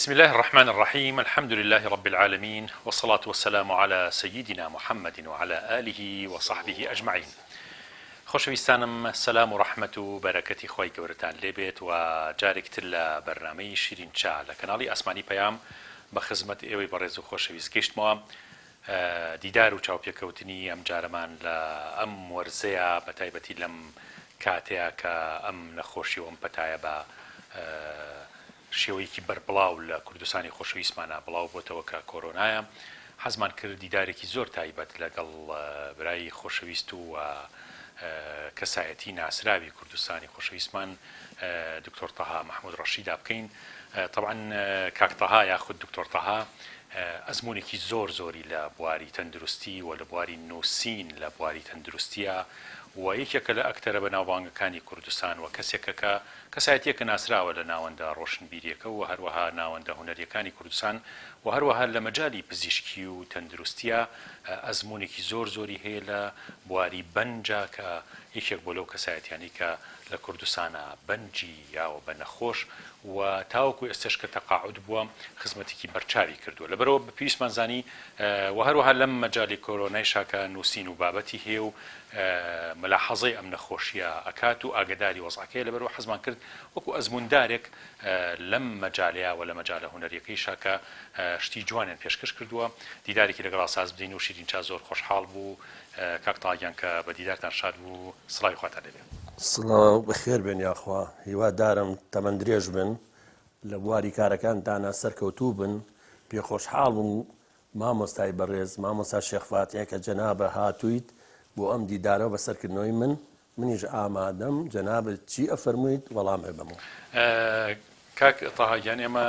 بسم اللە الرحمن الرحیم الحمد للە رب العالمین والصلاة والسلام علی سیدنا محمد وعلی آله وصحبه اجمعین خۆشەویستانم سەلام و ڕەحمەت و بەرەکەتی خوای گەورەتان لێبێت و جارێکی تر لە بەرنامەی شیرین چا لە کەناڵی ئاسمانی پەیام بە خزمەت ئێوەی بەڕێز و خۆشەویست گەیشتمەوە دیدار و چاوپێکەوتنی ئەمجارەمان لە ئەم وەرزەیا بە تایبەتی لەم کاتەیا کە ئەم نەخۆشی و ئەم پەتایە بە شێوەیەکی بەربڵاو لە کوردستانی خۆشەویستمانا بڵاو بۆتەوە کە کۆرۆنایە حەزمان کرد دیدارێکی زۆر تایبەت لەگەڵ برای خۆشەویست و کەسایەتی ناسراوی کوردستانی خۆشەویستمان دکتۆر تەها مەحمود ڕەشیدا بکەین تەبعەن کاک تەها یاخود دکتۆر تەها ئەزموونێکی زۆر زۆری لە بواری تەندروستی و لە بواری نووسین لە بواری تەندروستیە و یەکێکە لە ئەکتەرە بەناوبانگەکانی کوردستان و کەسێکە کە کەسایەتیەکە ناسراوە لە ناوەندە ڕۆشنبیریەکە و هەروەها ناوەندە هونەریەکانی کوردستان و هەروەها لە مەجالی پزیشکی و تەندروستیە ئەزموونێکی زۆر زۆری هەیە لە بواری بەنجا کە یەکێک بووە لەو کەسایەتیانەی کە لە کوردستانا بەنجی یاوە بە نەخۆش و تاوەکو ئێستەش کە تەقاعود بووە خزمەتێکی بەرچاوی کردووە لەبەرئەوە بە پێویستمان زانی و هەروەها لەم مەجالی کۆرۆنایشا کە نووسین و بابەتی هەیە و ملاحەزەی ئەم نەخۆشیە ئەکات و ئاگەداری وەزعەکەیە لەبەرئەوە حەزمان کرد وەکو ئەزمووندارێک لەم مەجالەیا و لە مەجالە هونەریەکەیشا کە شتی جوانیان پێشکەش کردووە دیدارێکی لەگەڵا ساز بدەین و شیرین چا زۆر خۆشحاڵ بوو کاک تەها گیان کە بە دیدارتان شاد بوو سڵاوی خواتان لێ بێ. سڵاو بەخێر بێن یاخوا هیوادارم تەمەن درێژ بن لە بواری کارەکانتانا سەرکەوتوو بن پێ خۆشحاڵ بووم مامۆستای بەڕێز مامۆستا شێخ فاتیح کە جەنابە هاتوویت بۆ ئەم دیدارە و بەسەرکردنەوەی من منیش ئامادەم جەنابت چی ئەفەرموویت وەڵام ئەبەمەوە. کاک تەها گیان ئێمە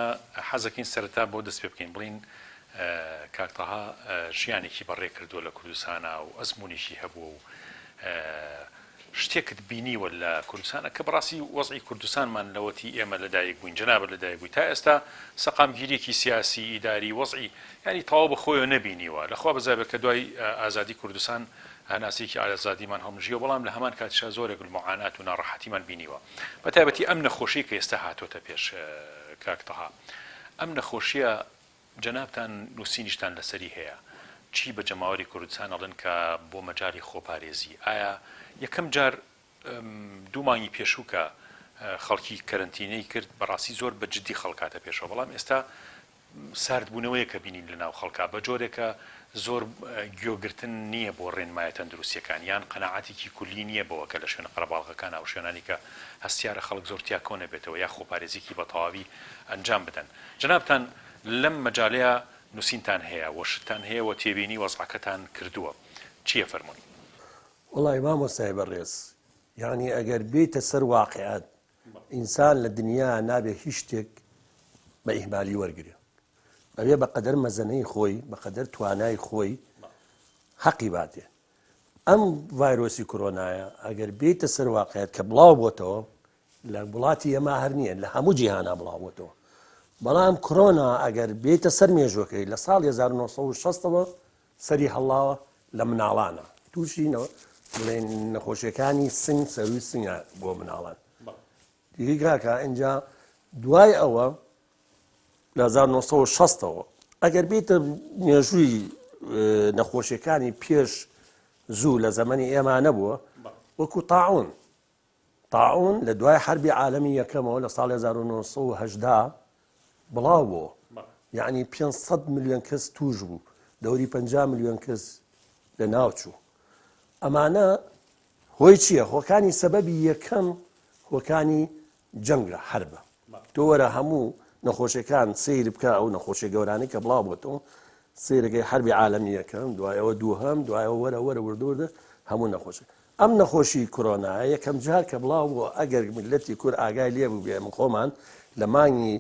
حەزەکەین سەرەتا بۆ دەست پێ بکەین بڵین کاک تەها ژیانێکی بەڕێ کردووە لە کوردستانا و ئەزموونێکی هەبووە و شتێکت بینیوە لە کوردستانە کە بەڕاستی وەزعی کوردستانمان لەوەتی ئێمە لەدایک بووین جەنابت لەدایک بووی تا ئێستا سەقامگیریەکی سیاسی ئیداری وەزعی یانی تەواو بە خۆیەوە نەبینیوە لەخوا بەزابێت کە دوای ئازادی کوردستان هەناسەیەکی ئازادیمان هەڵمژیوە بەڵام لە هەمان کاتیشا زۆرێک موعانات و ناڕەحەتیمان بینیوە بە تایبەتی ئەم نەخۆشیەی کە ئێستا هاتۆتە پێش کاک تەها ئەم نەخۆشیە جەنابتان نوسینیشتان لەسەری هەیە چی بە جەماوەری کوردستان ئەڵێن کە بۆ مەجالی خۆپارێزی ئایا یەکەم جار دوو مانگی پێشوو کە خەڵکی کەرەنتینەی کرد بەڕاستی زۆر بە جدی خەڵک هاتە پێشەوە بەڵام ئێستا ساردبوونەوەیەکە بینین لە ناو خەڵکا بە جۆرێکە زۆر گوێگرتن نییە بۆ ڕێنمایە تەندروستیەکان یان قەناعەتێکی کولی نییە بەوە کە لە شوێنە قەرەباڵغەکان ئەو شوێنانی کە هەستیارە خەڵک زۆر تیا کۆ نەبێتەوە یا خۆپارێزیکی بە تەواوی ئەنجام بدەن جەنابتان لەم مەجالەیا نووسینتان هەیە و شتتان هەیە و تێبینی وەزعەکەتان کردووە چییە فەرموون؟ وەڵای مامۆستای بەڕێز یانی ئەگەر بێیتە سەر واقیعەت ئینسان لە دنیا نابێ هیچ شتێک بە ئیهمالی وەرگێ ئەوێ بە قەدەر مەزەنەی خۆی بە قەدەر توانای خۆی حەقی باتێ ئەم ڤایرۆسی کۆرۆنایە ئەگەر بێتە سەر واقعیت کە بڵاو بۆتەوە لە وڵاتی ئێمە هەر نییە لە هەموو جیهانا بڵاو بۆتەوە بەڵام کۆرۆنا ئەگەر بێتە سەر مێژوەکەی لە ساڵ 1960ەوە سەری هەڵڵاوە لە مناڵانە تووشی بڵێن نەخۆشیەکانی سنگ سەروی سنگە بۆ مناڵان دیگەی کاکە ئینجا دوای ئەوە لە 1960ەوە ئەگەر بیتە مێژووی نەخۆشیەکانی پێش زوو لە زەمەنی ئێمە نەبووە وەکو تاعون تاعون لە دوای حەربی عالەمی یەکەمەوە لە ساڵی 1970 بڵاو بۆ یعنی 500 ملیۆن کەس توش بوو دەوری 50 ملیۆن کەس لە ناوچوو ئەمانە هۆی چییە هۆکانی سەبەبی یەکەم هۆکانی جەنگە حەربە تۆ وەرە هەموو نەخۆشیەکان سەیر بکە ئەو نەخۆشیە گەورانەی کە بڵاو بۆتەوە سەیرەکەی حەربی عالەمی یەکەم دوایەوە دووهەم دوایەوە وەرە وەرە وردە وردە هەموو نەخۆشی ئەم نەخۆشی کۆرۆنا یەکەم جار کە بڵاو بۆ ئەگەر میللەتی کورد ئاگای لێ بوو بێ من خۆمان لە مانگی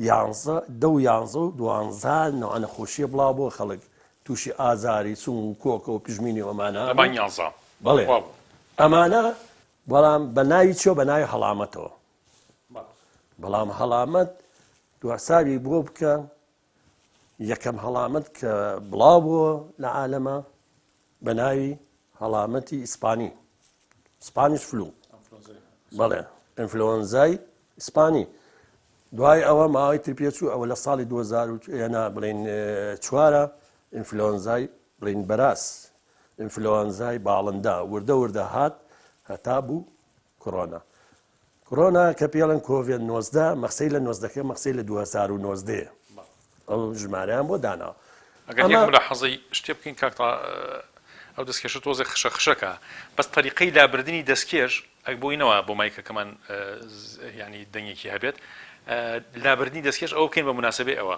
یانزە دە و یانزە و دوانزە نوع نەخۆشیە بڵاو بۆ خەڵک تووشی ئازاری سنگ و کۆکە و پژمینی ئەمانە لە مانگی یانزە بەڵێ ئەمانە بەڵام بە ناوی چۆ بە ناوی هەڵامەتەوە بەڵام هەڵامەت دوحسابی بۆ بکە یەکەم هەڵامەت کە بڵاو بووە لە عالەمە بە ناوی هەڵامەتی ئیسپانی Spanish flu بەڵێ ئینفلۆنزای ئیسپانی. دوای ئەوە ماوەی تر پێچوو ئەوە لە ساڵی 2000 نا بڵین چوارە ئینفلۆنزای بڵین بەراز ئینفلۆنزای باڵندە وردە وردە هات هەتا بوو کۆرۆنا کۆرۆنا کە پێڵن کۆڤێد 19 مەخسەی لە نۆزدەکە مەخسەی لە 2019 ئەو ژمارەیان بۆ داناوە. ئەگەر یەک ملاحەزەی شتێ بکەین کاک تا ئەو دەستکێشە تۆزێ خشە خشەکە بەس تەریقەی لابردنی دەستکێش ئەک بۆی نەوە بۆ مایکەکەمان یانی دەنگێکی هەبێت لابردنی دەستکێش ئەوە بکەین بە مناسبەی ئەوە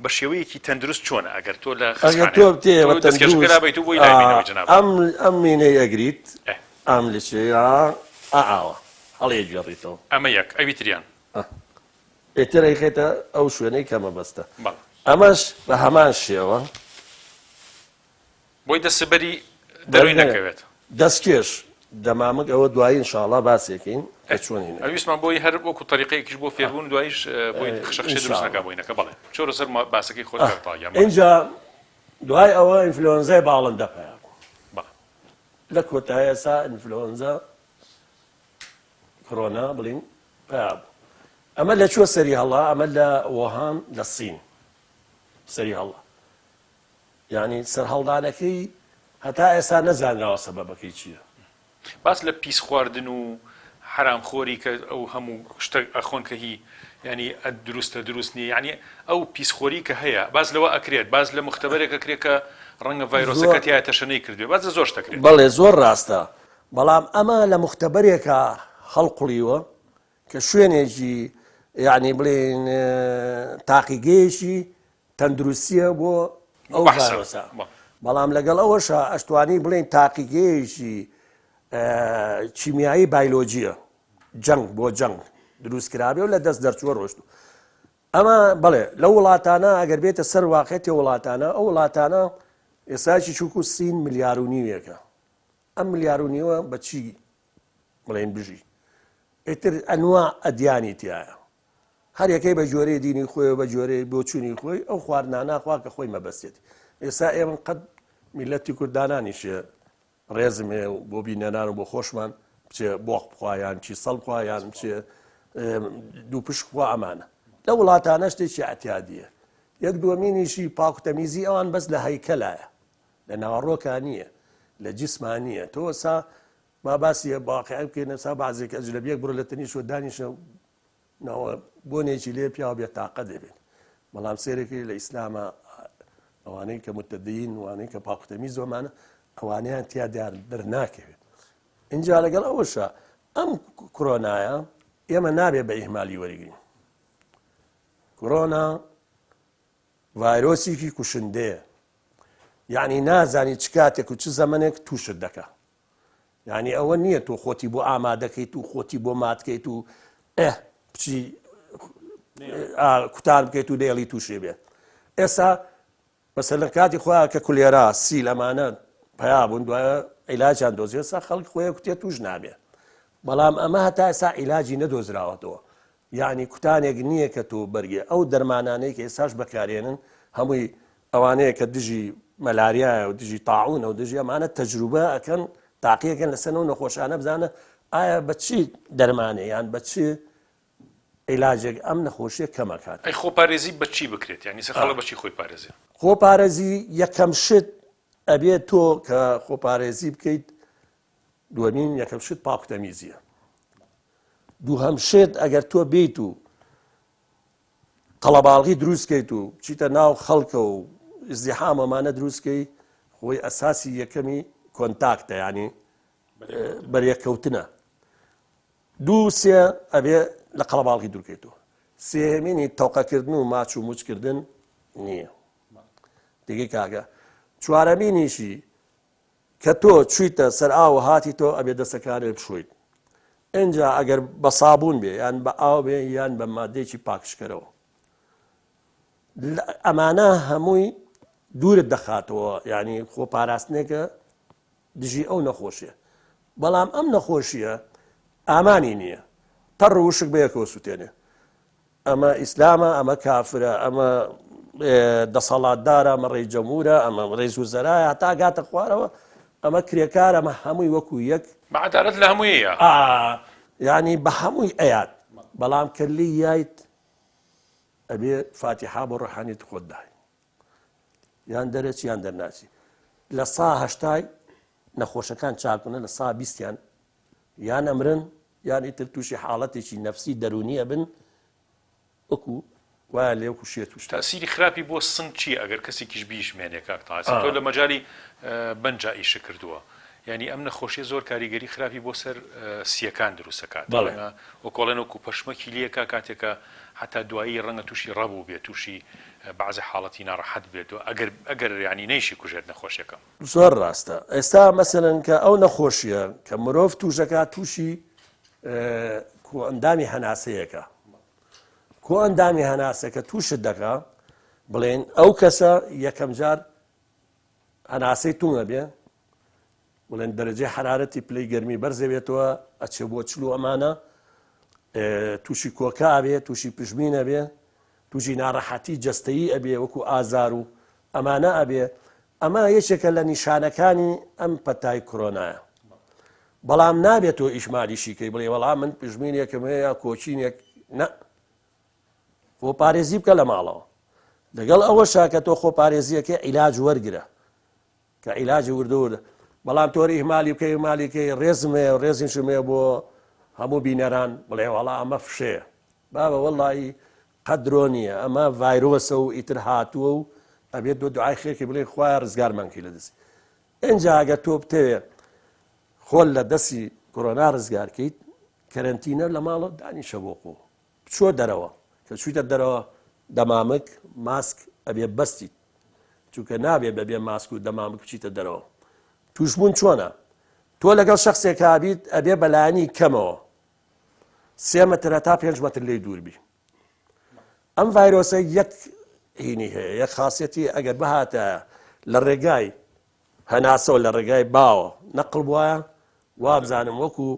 بە شێوەیەکی تەندروست چۆنە ئەگەر تۆ لە ئەگەر تۆ بتێ تۆ دەستکێشەکە لابەیت و بۆی لابینەوە جەناب ئەم ئەم مینەی ئەگریت ئەم لچەیە ئاوە هەڵیگێڕیتەوە ئەمە یەک ئەوی تریان ئیتر ئەیخەیتە ئەو شوێنەی کە مەبەستە. ئەمەش بە هەمان شێوە. بۆی دەسبەری دەروی نەکەوێت. دەستکێش دەمامک ئەوە دوایی ان شاءاللە باسێکین کە چۆن هینەکەین. ئەویستمان بۆی هەر وەکو تەریقەیەکیش بۆ فێربوون دواییش بۆی خشە خشە دروست نەکا بۆی نەکا بەڵێ بچۆرە سەر باسەکەی خۆت کاک تاها گیان. ئینجا دوای ئەوە ئینفلۆنزای باڵندە پەیا بوو. بەڵێ. لە کۆتایی ئێستا ئینفلۆنزا کۆرۆنا بڵین پیا بوو ئەمە لە کوێ سەری هەڵا ئەمە لە وۆهان لە سین سەری هەڵا یعنی سەرهەڵدانەکەی هەتا ئێستا نەزانراوە سەبەبەکەی چییە باس لە پیس خواردن و حرام خۆری کە ئەو هەموو شتە ئەخۆن کە هی ینی دروستە دروست نییە یعنی ئەو پیسخۆری کە هەیە باس لەوە ئەکرێت باس لە مختبەرێک ئەکرێت کە ڕەنگە ڤایرۆسەکە تایە تەشەنەی کردوێ باس لە زۆر شتەکرێت بەڵێ زۆر ڕاستە بەڵام ئەمە لە موختەبەرێکا هەڵقوڵیوە کە شوێنێکی یعنی بڵێن تاقیگەیەکی تەندروستیە بۆ ئەو ڤایرۆسە بەڵام لەگەڵ ئەوەشا ئەشتوانی بڵێن تاقیگەیەکی کیمیایی بایلۆجیە جەنگ بۆ جەنگ دروست کرابێ و لە دەست دەرچووە ڕۆشت ئەمە بڵێ لەو وڵاتانە ئەگەر بێتە سەر واقعەتی وڵاتانە ئەو وڵاتانە ئێساکی چووک و سین ملیار و نیوێکە ئەم ملیار و نیوە بە چی بڵێن بژی ئیتر ئەنوا ئەدیانی تایە هەر یەکەی بە جۆرەی دینی خۆی و بە جۆرەی بۆچوونی خۆی ئەو خواردنانە خوا کە خۆی مەبەستێت ئێستا ئێمە قەت میلەتی کوردانانیشێ ڕێزم هەیە و بۆ بینەران و بۆ خۆشمان بچێ بۆق بخوا یان کیسەڵ بخوا یان بچێ دوو پشک بخوا ئەمانە لە وڵاتانە شتێکی ئەتیادیە یەک دووەمینیشی پاک و تەمیزی ئەوان بەس لە هەیکەلایە لە ناوەڕۆکا نییە لە جسما نییە تۆ سا با باسی واقعی بکەین سا بازێک ئەجنەبیەک بڕۆ لە تەنیشەوە دانیشە ناوە بۆنێکی لێ پیاو بێ تاقە دەبێت بەڵام سێرەکەی لە ئیسلامە ئەوانەی کە متدین وانەی کە پاکوتەمی زۆمانە ئەوانەیان تیا دیار دەرناکەوێت اینجا لەگەڵ ئەوەشە ئەم کرۆنایە ئێمە نابێ بە ئیهمالی وەرگین کۆرۆنا ڤایرۆسێکی کوشندەیە یعنی نازانی چ کاتێک و چ زەمەنێک تووشت دەکا یعنی ئەوە نییە تۆ خۆتی بۆ ئامادەکەیت و خۆتی بۆ ماتکەیت و ئه بچی کوتان بکەیت و دێڵی تووشێ بێت ئێستا مەسەلەن کاتی خۆیان کە کولێرا سیل ئەمانە پیا بوون دوایە عیلاجیان دۆزی ئێستا خەڵک خۆی کوتێ توش نابێ بەڵام ئەمە هەتا ئێستا عیلاجی نەدۆزراوەتەوە یعنی کوتانێک نییە کە تۆ بەرگێ ئەو دەرمانانەی کە ئێستاش بەکارێنن هەمووی ئەوانەیە کە دژی مەلاریایە و دژی تاعونە و دژی ئەمانە تەجروبە ئەکەن تاقیەکەن لەسەر ئەو نەخۆشانە بزانە ئایا بە چی دەرمانێ یان بە چ عیلاجێک ئەم نەخۆشیە کەم ئەکات. ئەی خۆپارێزی بە چی بکرێت یانی سە خەڵک بە چی خۆی پارێزێ؟ خۆپارێزی یەکەم شت ئەبێ تۆ کە خۆپارێزی بکەیت دووەمین یەکەم شت پاک تەمیزیە دووهەم شت ئەگەر تۆ بیت و قەڵەباڵغی دروستکەیت و بچیتە ناو خەڵکە و ئزدیحام ئەمانە دروستکەی خۆی ئەساسی یەکەمی کۆنتاکتە ینی بەرێککەوتنە دوو سێ ئەبێ لە قەڵەباڵغی دوورکەیتەوە سێهەمینی تەوقەکردن و ماچ و موچکردن نییە دیگەی کاکە چوارەمینیشی کە تۆ چویتە سەر ئاو هاتی تۆ ئەبێ دەسەکانێ بشۆیت ئینجا ئەگەر بە سابوون بێ یان بە ئاو بێ یان بە مادەیەکی پاکشکەرەوە ئەمانە هەمووی دوورت دەخاتەوە ینی خۆ پاراستنێکە دژی ئەو نەخۆشیە بەڵام ئەم نەخۆشیە ئامانی نییە تەڕ وشک بەیەکەوە سووتێنێ ئەمە ئیسلامە ئەمە کافرە ئەمە دەسەڵاتدارە ئەمە ڕێی جەمورە ئەمە ڕێز و زەرایە هەتا گاتە خوارەوە ئەمە کرێکار ئەمە هەمووی وەکو یەک بە عەدالەت لە هەموویە یعنی بە هەمووی ئەیات بەڵام کە لی یایت. ئەبێ فاتیحا بۆ ڕۆحانیت خۆت دای یان دەرەچی یان دەرناچی لە سا هەشتای نەخۆشەکان چاکبوونە لە سا بیستیان یان ئەمرن یان ئیتر تووشی حاڵەتێکی نەفسی دەروونی ئەبن وەکو وایان لێ وەکو شێت و شتە. تەئسیری خراپی بۆ سنگ چیە ئەگەر کەسێکیش بیژمێنێ کاک تاها تۆ لە مەجالی بەنجا ئیشت کردووە یانی ئەم نەخۆشیە زۆر کاریگەری خراپی بۆ سەر سیەکان دروست ئەکات ڕەنگە وەکو ئەڵێن وەکو پەشمەکی لێکا کاتێکە حەتا دوایی ڕەنگە تووشی ڕەبوو بێت تووشی بەعزێ حاڵەتی ناڕەحەت بێت ئەگەر ئەگەر یانی نەیشی کوژێت نەخۆشیەکە. زۆر ڕاستە ئێستا مەسەلەن کە ئەو نەخۆشیە کە مرۆڤ توشەکە تووشی کۆئەندامی هەناسەیەکە کۆئەندامی هەناسەکە تووشت دەکا بڵێن ئەو کەسە یەکەم جار هەناسەی تونگە بێ بڵێن دەرەجەی حرارەتی پلەی گەرمی بەرزەبێتەوە ئەچێ بۆ چلو ئەمانە تووشی کۆکە ئەبێ تووشی پژمینە بێ تووشی ناڕەحەتی جەستەیی ئەبێ وەکو ئازار و ئەمانە ئەبێ ئەمە یەکێکە لە نیشانەکانی ئەم پەتای کرۆنایە بەڵام نابێت تۆ ئیشمالیشی کەی بڵێ وەڵام من پژمینێکم هەیە کۆچینێک نە خۆپارێزی بکە لە ماڵەوە لەگەڵ ئەوەشا کە تۆ خۆپارێزیەکە عیلاج وەرگرە کە عیلاجی وردە وردە بەڵام تۆر ئیهمالی بکەی مالیکەی ڕێزم هەیە و ڕێزیشم هەیە بۆ هەموو بینەران بڵێ وەڵا ئەمە فشەیە بابە وەڵی قەت درۆ نییە ئەمە ڤایرۆسە و ئیتر هاتووە و ئەبێت دۆ دوعای خێرکی بڵێ خوایە ڕزگارمان کەی لە دەستی ئینجا ئەگەر تۆ بتەوێ خۆل لە دەستی کۆرۆنا ڕزگار کەیت کەرەنتینە لە ماڵەوە دانیشە بۆ خۆ بچۆ دەرەوە کە چویتە دەرەوە دەمامک ماسک ئەبێ بەستیت چونکە نابێ بەبێ ماسک و دەمامک بچیتە دەرەوە توشبوون چۆنە تۆ لەگەڵ شخصێکا بیت ئەبێ بەلایەنی کەمەوە سێ مەتر هەتا پێنج مەتر لێی دوور بی ئەم ڤایرۆسە یەک هینی هەیە یەک خاصەتی ئەگەر بهاتە لە ڕێگای هەناسەوە لە ڕێگای باوە نەقڵ بواە وابزانم وەکو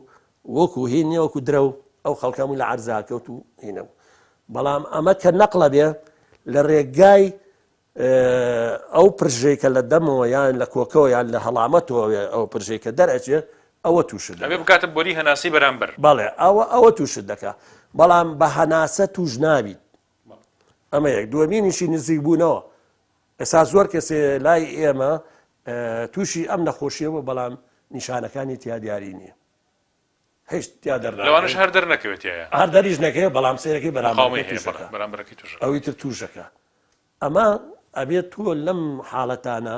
وەکو هین نیە وەکو درەو ئەو خەڵکەمو لە عەرزا کەوت و هینە بوو بەڵام ئەمە کە نەقڵە بێ لە ڕێگای ئەو پرژەی کە لە دەمەوە یان لە کۆکەوە یان لە هەڵامەتەوە ئەو پرژەی کە دەرئەچێ ئەوە تووشت دەبێ بکاتە بۆری هەناسەی بەرامبەر. بەڵێ ئەوە ئەوە تووشت دەکا بەڵام بە هەناسە تووش نابیت ئەمە یەک دووەمینیشی نزیک بوونەوە ئێستا زۆر کەسێ لای ئێمە تووشی ئەم نەخۆشیە بوو بەڵام نیشانەکانی تیا دیاری نییە هیچ تیا دەرناکەوێت لەوانەش هەر دەرنەکەوێت تیایا هەر دەریش نەکەوێت بەڵام سەیرەکەی مقاومەی بەرامبەرەکەی هەیە تووشەکە بەرامبەرەکەی تووشەکە ئەوی تر تووشەکە ئەمە ئەبێت تۆ لەم حاڵەتانە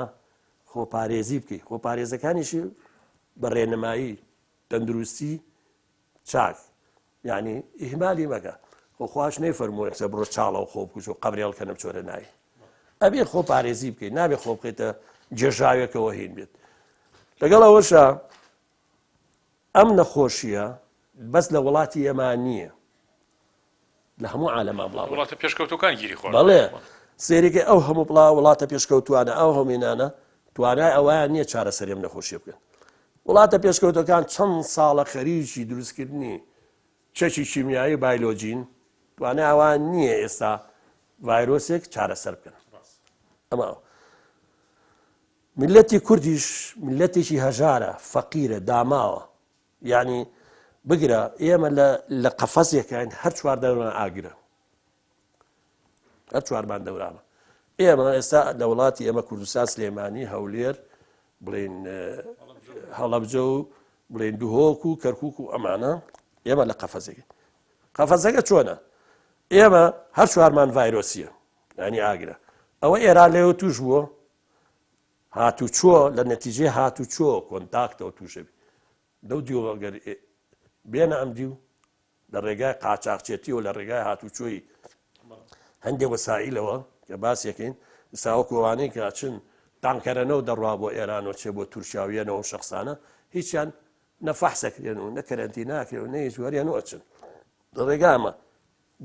خۆپارێزی بکەیت خۆپارێزەکانیشی بە ڕێنمایی تەندروستی چاک یانی ئیهمالی مەکە خۆ خواش نەیفەرمووە یەکسەر بڕۆ چاڵەوە خۆ بکوژ و قەبرێ هەڵکەنە بچۆرە ناوی ئەبێ خۆ پارێزی بکەیت نابێ خۆ بخەیتە جێژاوێکەوە هین بێت لەگەڵ ئەوەشا ئەم نەخۆشیە بەس لە وڵاتی ئێمە نییە لە هەموو عالەما بڵاو وڵاتە پێشکەوتوەکان گیری خوارد بەڵێ سێریکە ئەو هەموو بڵا وڵاتە پێشکەوتوانە ئەو هەمینانە توانای ئەویان نییە چارەسەریم نەخۆشیە بکەن وڵاتە پێشکەوتەکان چەند ساڵە خەریکی دروستکردنی چەکی کیمیایی بایلۆجین توانای ئەوان نییە ئێستا ڤایرۆسێک چارەسەر بکەن ئەمە میلەتی کوردیش میلەتێکی هەژارە فەقیرە داماوە یعنی بگرە ئێمە لە قەفەزێکین هەر چوار دەوران ئاگرە هەر چوارمان دەورانە ئێمە ئێستا لە وڵاتی ئێمە کوردستان سلێمانی هەولێر بڵین هەڵەبجە و بڵین دهۆک و کەرکک و ئەمانە ئێمە لە قەفەزێک قەفەزەکە چۆنە ئێمە هەر چوارمان ڤایرۆسیە ینی ئاگرە ئەوە ئێران لێوە توش بووە هاتوچۆ لە نەتیجەی هاتوچۆ کۆنتاکتەوە تووشەبی لەو دیوە گەر بێنە ئەم دیو لە ڕێگای قاچاخچێتی و لە ڕێگای هاتوچۆی هەندێک وەسائیلەوە کە باسیەکەین ئستا وەکو ئەوانەی کە ئەچن تانکەرەنەوە دەڕوا بۆ ئێران و چێ بۆ تورکیا و یەنەوە ئەو شەخسانە هیچیان نە فەحسەکرێن و نە کەرەنتی ناکرێن و نە هیچ وەریان و ئەچن لە ڕێگامە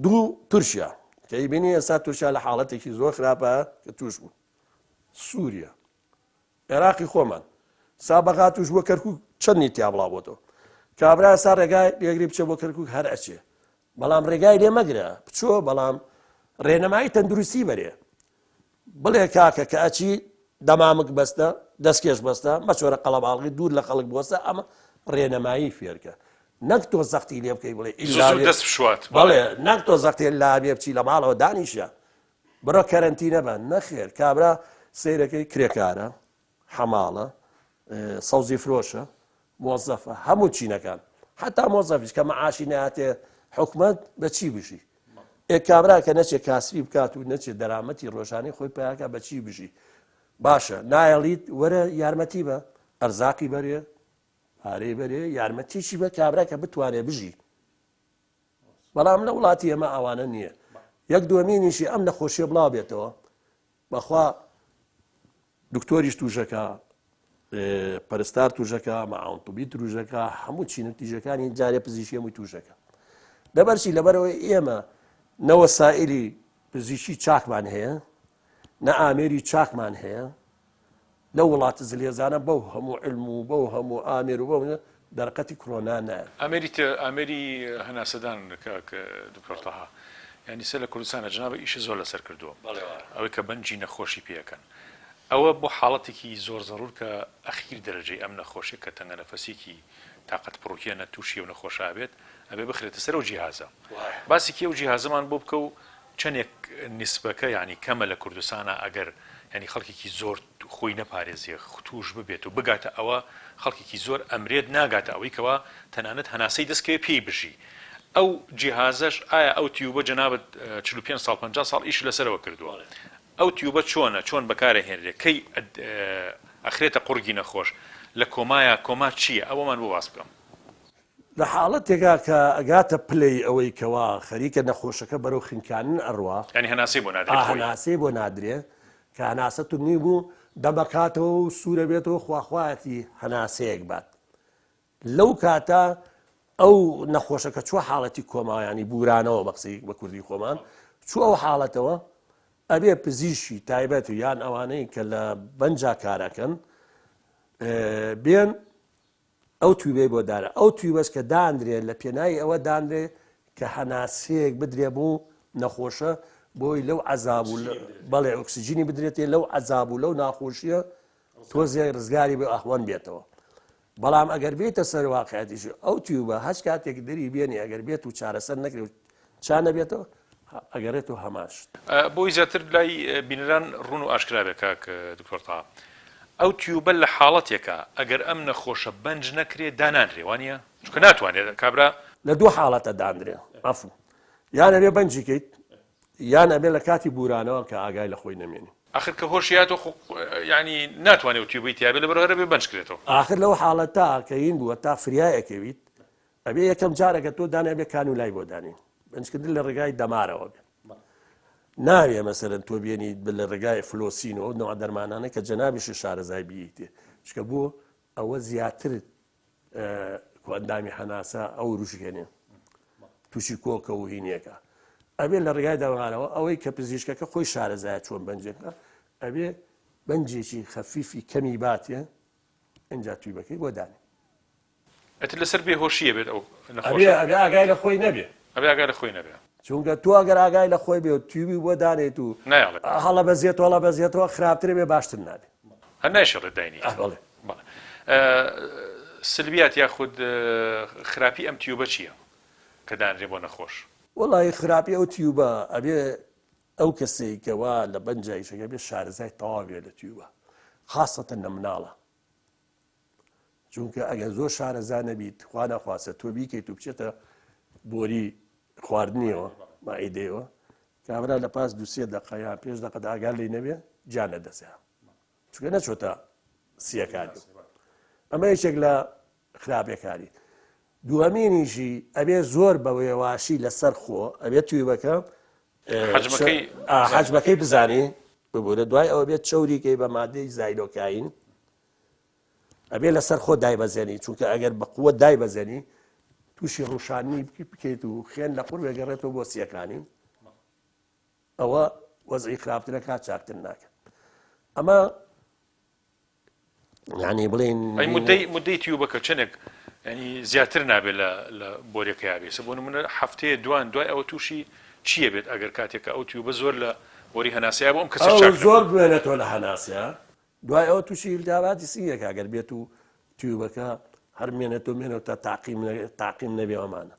دوو تورکیا کە ئیبینی ئێستا تورکیا لە حاڵەتێکی زۆر خراپە کە توش بوو سووریا عێراقی خۆمان سا بەغا توش بووە کەرکک چەندی تیا بڵاو بۆتەوە کابرا سا ڕێگای لێگری بچێ بۆ کەرکک هەر ئەچێ بەڵام ڕێگای لێ مەگرە بچۆ بەڵام ڕێنمایی تەندروستی بەرێ بڵێ کاکە کە ئەچی دەمامک بەستە دەستکێش بەستە مەچۆرە قەڵەباڵغی دوور لە خەڵک بوەستە ئەمە ڕێنمایی فێرکە. نەک تۆ زەختی لێ بکەی بڵێ زوو زوو دەست بشوات. بەڵێ نەک تۆ زەختی لا بێ بچی لە ماڵەوە دانیشە بڕۆ کەرەنتینە بە نەخێر کابرا سەیرەکەی کرێکارە حەماڵە سەوزی فرۆشە مۆزەفە هەموو چینەکان حتا مۆزەفیش کە مەعاشی ناتێ حکومت بە چی بژی ئێ کابرا کە نەچێ کاسبی بکات و نەچێ دەرامەتی ڕۆژانەی خۆی پیاکە بە چی بژی باشە نایەڵیت وەرە یارمەتی بە ئەرزاقی بەرێ پارەی بەرێ یارمەتیشی بە کابرا کە بتوانێ بژی بەڵام لە وڵاتی ئێمە ئەوانە نییە یەک دووەمینیشی ئەم نەخۆشیە بڵاو بێتەوە بەخوا دکتۆریش توژەکە پەرستار توژەکە معاونتوبی تروژەکە هەموو چینە تیژەکانی جارێ پزیشکی هەمووی توژەکە لەبەرچی لەبەرەوەی ئێمە نەوە سائلی پزیشکی چاکمان هەیە نە ئامێری چاکمان هەیە لەو وڵاتە زلهێزانە بەو هەموو علم و بەو هەموو ئامێر و بەو دەرقەتی کرۆنا نایەن. ئامێری تە ئامێری هەناسەدان کاک دکتۆر تەها یانی سە لە کوردستانە جەنابت ئیشت زۆر لەسەر کردووە بەڵێ وایە. ئەوەی کە بەنجی نەخۆشی پێ ئەکەن ئەوە بۆ حاڵەتێکی زۆر زەڕوور کە ئەخیر دەرەجەی ئەم نەخۆشیە کە تەنگەنەفەسیەکی تاقەت پڕوکێنە توشی ئەو نەخۆشە ئەبێت ئەبێ بخرێتە سەر ئەو جیهازە وایە. باسێکی ئەو جیهازەمان بۆ بکە و چەنێک نیسبەکە یانی کەمە لە کوردستانا ئەگەر یانی خەڵکێکی زۆر خۆی نەپارێزێ توش ببێت و بگاتە ئەوە خەڵکێکی زۆر ئەمرێت ناگاتە ئەوەی کەوا تەنانەت هەناسەی دەست کەوێ پێی بژی ئەو جیهازەش ئایا ئەو تیوبە جەنابت 45 ساڵ 50 ساڵ ئیش لەسەرەوە کردووە ئەو تیوبە چۆنە چۆن بەکارەهێنرێ کەی ئەخرێتە قوڕگی نەخۆش لە کۆمایە کۆما چییە ئەوەمان بۆ باس بکەم. لە حاڵەتێکا کە ئەگاتە پلەی ئەوەی کەوا خەریکە نەخۆشەکە بەرەو خنکانن ئەڕوا. یانی هەناسەی بۆ نادرێ خۆی. هەناسەی بۆ نادرێ، کە هەناسە تونی بوو دەمەکاتەوە و سوورە بێتەوە خواخوایەتی هەناسەیەک بات. لەو کاتە ئەو نەخۆشە کە چووە حاڵەتی کۆما یانی بوورانەوە بە قسەی بە کوردی خۆمان چوو ئەو حاڵەتەوە ئەبێ پزیشکی تایبەت و یان ئەوانەی کە لە بەنجا کارەکەن بێن ئەو tube ەی بۆ دارە ئەو tube ەش کە دانرێ لە پێناوی ئەوە دانرێ کە هەناسەیەک بدرێ بۆ نەخۆشە بۆی لەو عەزاب و بەڵێ ئۆکسجینی بدرێتێ لەو عەزاب و لەو ناخۆشیە تۆزێ ڕزگاری بێ ئەهوەن بێتەوە بەڵام ئەگەر بێتە سەر واقعەتیش ئەو tube ە هەچ کاتێک دەری بێنی ئەگەر بێت و چارەسەر نەکرێ و چا نەبێتەوە ئەگەڕێتەوە هەمان شت. بۆی زیاتر لای بینەران ڕوون و ئاشکرا بێت کاک دکتۆر تەها ئەو tube ە لە حاڵەتێکا ئەگەر ئەم نەخۆشە بەنج نەکرێ دانانرێ وانیە؟ چونکە ناتوانێت کابرا. لە دوو حاڵەتە دانرێ عەفو یان ئەبێ بەنجی کەیت یان ئەبێ لە کاتی بورانەوە کە ئاگای لە خۆی نەمێنی. ئاخر کە هۆشی هاتەوە خۆ یانی ناتوانێ ئەو tube ەی تیابێ لەبەرئەوە هەر ئەبێ بەنج کرێتەوە. ئاخر لەو حاڵەتە کە هین بووە تا فریای ئەکەویت ئەبێ یەکەم جار ئەگەر تۆ دانێ ئەبێ کانولای بۆ دانێی بەنجکردن لە ڕێگای دەمارەوە بێ ناوێ مەسەرەن تۆ بێنی لە ڕێگای فلۆسین و ئەو نوع دەرمانانە کە جەنابیش شارەزای بیتێ چکە بۆ ئەوە زیاتر کۆئەندامی هەناسە ئەو روژێنێ تووشی کۆکە و هینیەکە ئەبێ لە ڕێگای دەمارەوە ئەوەی کە پزیشکەکە خۆی شارەزایە چۆن بەنجێکە ئەبێ بەنجێکی خەفیفی کەمی باتێ ئینجا tube ەکەی بۆ دانێ ئەتر لەسەر بێ هۆشیە بێت ئەو نەخۆشە. ئەبێ ئاگای لە خۆی نەبێ. ئەبێ ئاگای لە خۆی نەبێ. چونکە تۆ ئەگەر ئاگای لە خۆی بێ و tube ی بۆ دانێیت و نایەڵێ. هەڵەبەزێتەوە هەڵەبەزێتەوە خراپترە بێ باشتر نابێ. هەر نایشێڵێت داینیت. ئه بەڵێ. بەڵێ. سلبیات یاخود خراپی ئەم tube ە چییە کە دانرێ بۆ نەخۆش؟ وەڵایی خراپی ئەو tube ە ئەبێ ئەو کەسەی کەوا لە بەنجا ئیشەکە بێ شارەزای تەواو بێ لە tube ە خاسەتەن لە مناڵە. چونکە ئەگەر زۆر شارەزا نەبیت خوا نەخواستە تۆ بیکەیت و بچێتە بۆری خواردنیەوە ماعیدەیەوە کابرا لە پاس دوسێ دقە یان پێش دقە ئاگار لی نەبێ گیان لە دەسێ چونکە نەچۆتە سیەکانی ئەمە یەکێک لە خراپەکانی دووەمینیشی ئەبێ زۆر بە وێواشی لەسەر خۆ ئەبێت tube ەکە حەجمەکەی بزانی ببوورە دوای ئەوە بێت چەوریکەی بە مادەی Xylocaine ئەبێ لەسەر خۆ دایبەزێنی چونکە ئەگەر بە قووە دایبەزێنی تووشی ڕوشانی بکەیت و خوێن لە قوڕ وێگەڕێتەوە بۆ سیەکانی ئەوە وەزعی خراپترەکە چاکتر ناکە ئەمە یعنی بڵین ئەی مدەی مدەی tube ەکە چەندێک ینی زیاتر نابێت لە لە بۆریەکەیا بێ سە بۆ نمونە هەفتەیە دوان دوای ئەوە تووشی چییە بێت ئەگەر کاتێک کە ئەو tube ە زۆر لە بۆری هەناسەیە بۆ ئەم کەسە ئەو چاک زۆر نەبوو. بمێنێتەوە لە هەناسەیا دوای ئەوە تووشی ئیلتیهاباتی سینگەکە ئەگەر بێت و tube ەکە. هەر مێنێتەوە مێنەوە تا تاقیم تاقیم نەبێ ئەمانە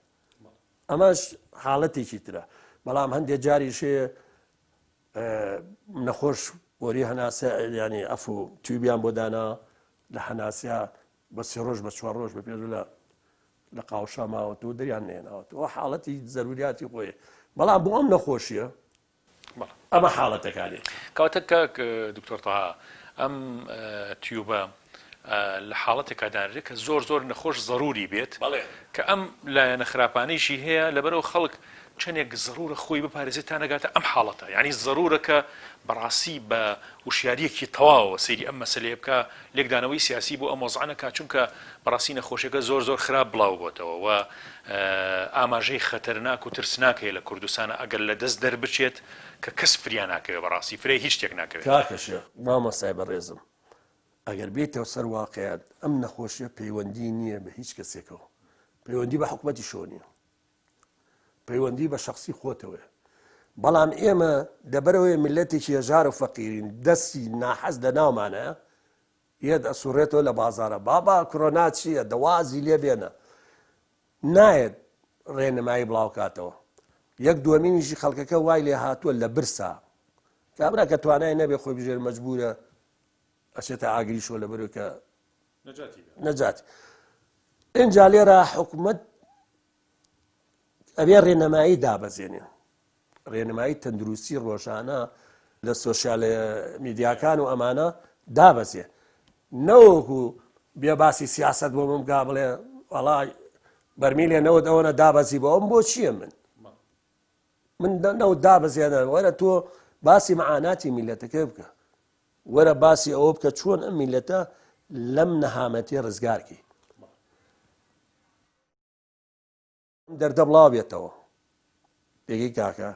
ئەمەش حاڵەتێکی ترە بەڵام هەندێک جاریش هەیە نەخۆش بۆری هەناسە ینی ئەف و tube یان بۆ دانا لە هەناسە بە سێ ڕۆژ بە چوار ڕۆژ بە پێش لە لە قاوشا ماوەتەوە دەریان نێناوەتەوە حاڵەتی زەروریاتی خۆی بەڵام بۆ ئەم نەخۆشیە ئەمە حاڵەتەکانیەتی. کەواتە کاک دکتۆر تەها ئەم tube ە لە حاڵەتێکا دانرێت کە زۆر زۆر نەخۆش زەروری بێت کە ئەم لایەنە خراپانەیشی هەیە لەبەرئەوە خەڵک چەندێک زەرورە خۆی بپارێزێت تا نەگاتە ئەم حاڵەتە یانی زەرورە کە بەڕاستی بە وشیاریەکی تەواوەوە سەیری ئەم مەسەلەیە بکا لێکدانەوەی سیاسی بۆ ئەم وەزعە نەکا چونکە بەڕاستی نەخۆشیەکە زۆر زۆر خراپ بڵاو بۆتەوە و ئاماژەی خەتەرناک و ترسناک هەیە لە کوردستانا ئەگەر لە دەست دەربچێت کە کەس فریا ناکەوێ بەڕاستی فریای هیچ شتێک ناکەوێت. کاکە شێخ مامۆستای بەڕێزم ئەگەر بێیتەوە سەر واقیعەت ئەم نەخۆشیە پەیوەندی نییە بە هیچ کەسێکەوە پەیوەندی بە حکومەتیشەوە نییە پەیوەندی بە شخصی خۆتەوەیە بەڵام ئێمە لەبەرەوەی میلەتێکی هەژار و فەقیرین دەستی ناحەز لە ناومانە یەت ئەسوڕێتەوە لە بازارە بابا کرۆنا چییە دەوازی لێ بێنە نایەت ڕێنمایی بڵاوکاتەوە یەک دووەمینیشی خەڵکەکە وای لێ هاتووە لە برسا کابرا کە توانای نەبێ خۆی بژێر مەجبورە ئەچێتە ئاگریشەوە لەبەرەوەی کە نەجاتی ئینجا لێرە حکومت ئەبێ ڕێنمایی دابەزێنێ ڕێنمایی تەندروستی ڕۆژانە لە سۆشیال میدیاکان و ئەمانە دابەزێ نەوەکو بێ باسی سیاست بۆ من بگا بڵێ وەڵا بەرمیلێ نەوت ئەوەنە دابەزی بۆ ئەم بۆ چییە من من نەوت دابەزێنە وەرە تۆ باسی معاناتی میلەتەکە بکە وەرە باسی ئەوە بکە چۆن ئەم میلەتە لەم نەهامەتی ڕزگارکی ئەم دەردە بڵاو بێتەوە پێگەی کاکە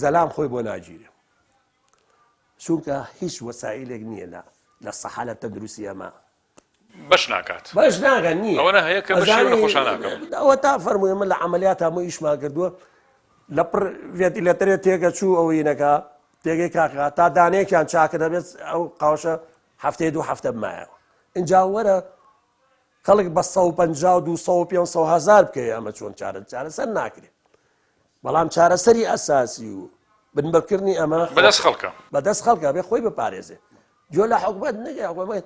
زەلام خۆی بۆ ناگیرێ چونکە هیچ وەسائلێک نییە لە لە سەحە لە تەندروستی ئەمە بەش ناکات بەش ناکات نییە ئەوەنە هەیە کە بەشی نەخۆشان ناکەم ئەوە تا فەرمووی من لە عملیات هەموو ئیشمان کردووە لە پڕ ڤێنتیلێتەرێ تێگە چوو ئەوەی نەکا تێگەی کاکە تا دانەیەکیان چاکە دەبێت ئەو قاوشە هەفتەیە دوو هەفتە بمایەوە اینجا وەرە خەڵک بە 150 و 200 و 500 هزار بکەوێ ئەمە چۆن چارە چارەسەر ناکرێت بەڵام چارەسەری ئەساسی و بنبڕکردنی ئەمە بەدەست خەڵکە بەدەست خەڵکە بێ خۆی بپارێزێ گوێ لە حکومت نەگە حکومت